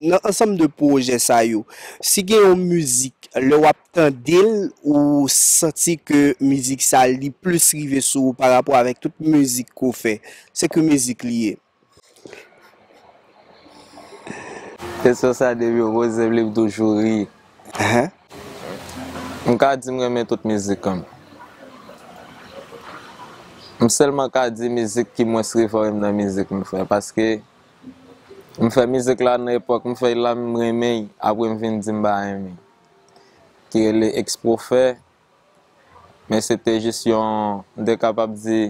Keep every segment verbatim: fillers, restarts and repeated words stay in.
nan ansanm de pwojè sa yo, si gen yon mizik, lè w ap tande l, ou santi ke mizik sa li plis rive sou ou pa rapò avèk tout mizik ke w fè, se ki mizik li ye? Kesyon sa depi w poze m li, m toujou ri. Ahan. M ka di m renmen tout mizik an. M sèlman ka di mizik ki mwens rive m nan mizik m fè, paske m fè mizik la nan epòk m fè l la, m renmen l, apre m vin di m pa renmen l. Ki rele Expo fè, men se te jis yon, m te kapab di,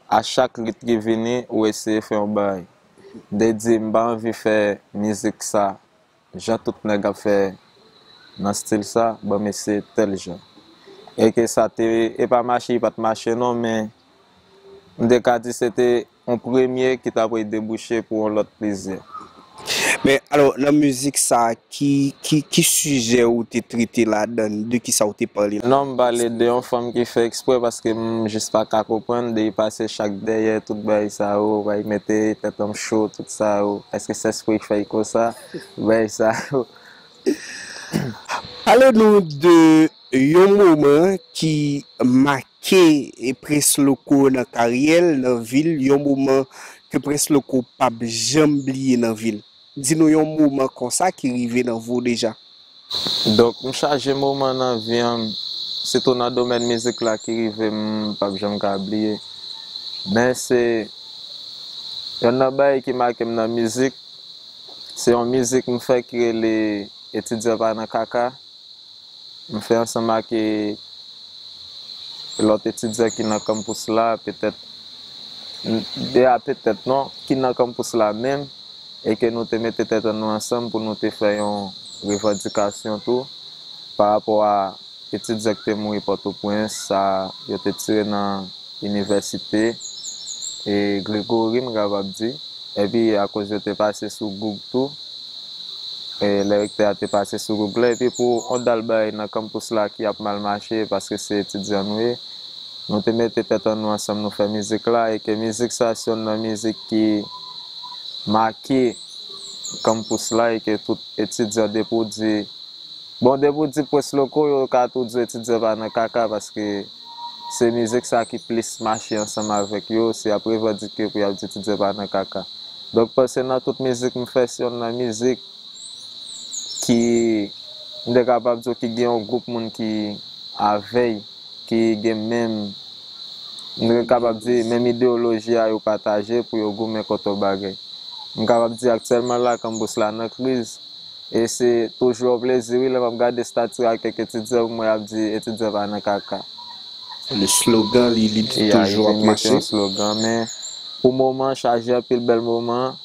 a chak rit ki vini, ou eseye fè yon bagay. M te di, m pa anvi fè mizik sa, jan tout nèg ap fè nan stil sa, ban m eseye tèl jan. E ke sa te, e pa mache, li pa t mache non, men m te ka di se te yon premye ki ta pral debouche pou yon lòt plizyè. Men, alò, nan mizik sa, ki, ki, ki sijè ou te trete ladan l? De ki sa ou te pale? Non, m pale de yon fanm ki fè eksprè paske m jis pa ka konprann, de li pase chak dèyè, tout bagay sa yo, bay mete tèt an cho, tout sa yo. Èske se espre k fè l konsa? Bagay sa yo. Pale nou de yon moman ki make Prince Loco nan karyè l, nan vi l, yon moman ke Prince Loco p ap janm bliye nan vi l. Di nou yon moman konsa ki rive nan vi w deja. Donk, m chaje moman nan vi an, sitou nan domèn mizik la ki rive m p ap janm ka bliye. Men se yonn nan bagay ki make m nan mizik, se yon mizik m fè ki rele Etidyan pa nan kaka. M fè ansanm ak e, lòt etidyan ki nan kanpous la, petèt, deja petèt non, ki nan kanpous la menm, e ke nou te mete tèt an nou ansanm pou nou te fè yon revandikasyon tou, pa rapò a etidyan ki te mouri Pòtoprens, sa yo te tire nan inivèsite, e Gregory, m kapab di. Epi akoz yo te pase sou Google tou, e lè rektè a te pase sou Google la, epi pou yon dal bagay nan kanpous la ki ap mal mache, paske se etidyan nou ye, nou te mete tèt an nou ansanm, nou fè mizik la, e ke mizik sa se yonn nan mizik ki make kanpous la, e ke tout etidyan depi w di, bon, depi w di Prince Loco, yo ka tou di w etidyan pa nan kaka, paske se mizik sa ki plis mache ansanm avèk yo, se y ap revandike pou y ap di etidyan pa nan kaka. Donk, panse nan tout mizik m fè, se yonn nan mizik ki, m te kapab di w, ki gen yon gwoup moun ki avè y, ki gen menm, m te kapab di, menm ideyoloji a yo pataje pou yo goumen kont yon bagay. M kapab di aktyèlman la, kanpous la nan kriz, e se toujou yon plezi, wi, lè m ap gade estati a kèk etidyan, pou m wè y ap di etidyan pa nan kaka. Le slogan, li, li toujou ap mache. Yon slogan, men pou moman, chaje anpil bèl moman.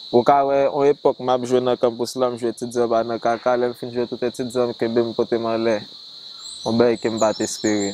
Ou ka wè, yon epòk, m ap jwe nan kanpous la, m jwe etidyan pa nan kaka, lè m fin jwe tout etidyan, m kenbe m pote m anlè. Yon bagay ke m pa t espere.